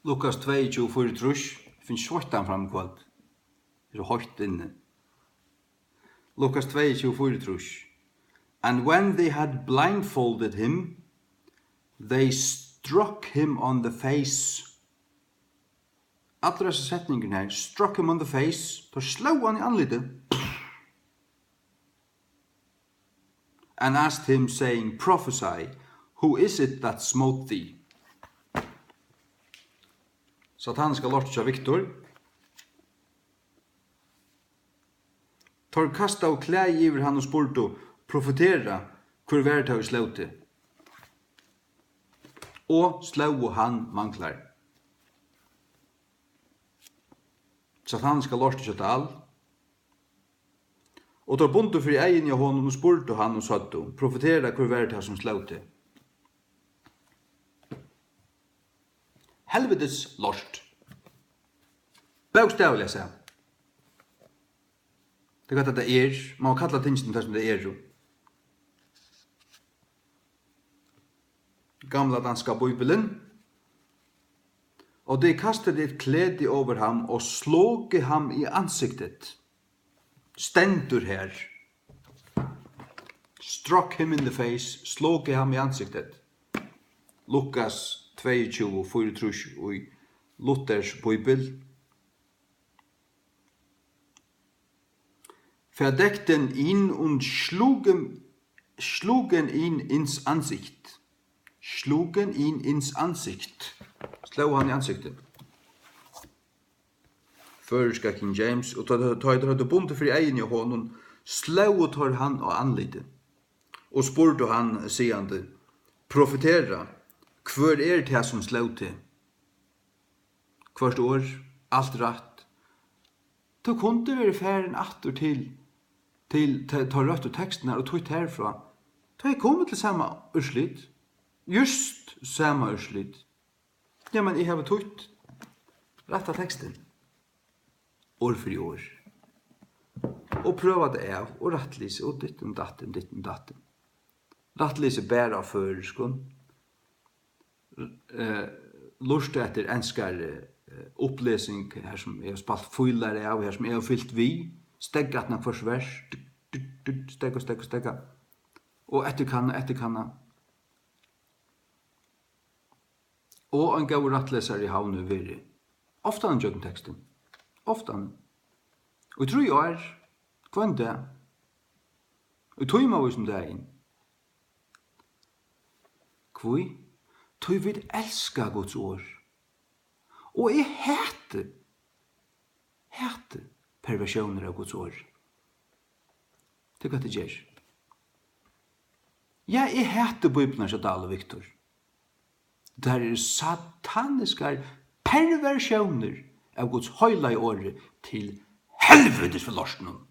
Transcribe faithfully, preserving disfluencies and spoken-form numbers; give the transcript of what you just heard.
Lukas tveyogtjúgu fýraogtrýss. Finn skjóttan fram í kvøld. Tað er so heitt inni. Lukas tveyogtjúgu fýraogtrýss. And when they had blindfolded him, they struck him on the face. Allir hesar setningarnar her, struck him on the face, teir slógu hann í andlitið. And asked him, saying, Prophesy, who is it that smote thee? Sataniska lortið hjá Viktor. Teir kastaðu klæði yvir hann og spurdu, Profetera, hvør var tað, ið sló teg? Og slógu hann manglar. Sataniska lortið hjá Dal. Og teir bundu fyri eyguni á honum og spurdu hann og søgdu, Profetera, hvør var tað, sum sló teg? Helvitis lort. Bókstavliga sæð. Tað er hvat tað er. Man má kalla tingini tað, sum tey eru. Gamla danska bíbelin. Og de kastede et klæde over ham og slog ham i ansigtet. Stendur her. Struck him in the face, slog ham í ansiktet. Lukas tveyogtjúgu fýraogtrýss í Luthers bíbel. Verdeckten ihn und schlugen, schlugen ihn ins Ansicht. Schlugen ihn ins Ansicht. Slógu hann í ansiktið. Føroyska King James, og tá, tá, tá teir høvdu bundið fyri eyguni á honum, slógu teir hann á andlitið, og spurdu hann, sigandi, Profetera, hvør er tað, sum sló teg? Hvørt orð, alt rætt. Tú kundi verið farin aftur til, til te-, teir røttu tekstirnar og týtt herfrá. Tú hevði komið til sama úrslit. Júst sama úrslit. Ja, men eg havi týtt rætta tekstin. Orð fyri orð. Og prøva tað av, og rættlisið, og dittin dattin, dittin dattin. Rættlisið bara á føroyskum. Eh, lurta eftir enskari, eh, upplesing, har sum eg havi spælt fílar av, har sum eg havi fylgt við, steðga aftan á hvørt vers, duk, duk, duk, steðga, steðga, steðga, og eftirkanna, eftirkanna. Og ein góður rættlesari í Havn hevur verið. Ofta hann gjøgnum tekstin. Ofta hann. Og í trý ár, hvønn dag. Og í tímavís um dagin. Hví? Tí vit elska Guds orð. Og eg hati, hati perversiónir av Guds orð. Tað er hvat eg geri. Ja, eg hati Bíbliuna hjá Dali og Viktor. Tær eru sataniskar perversiónir av Guds heilaga orði, til helvitis við lortinum.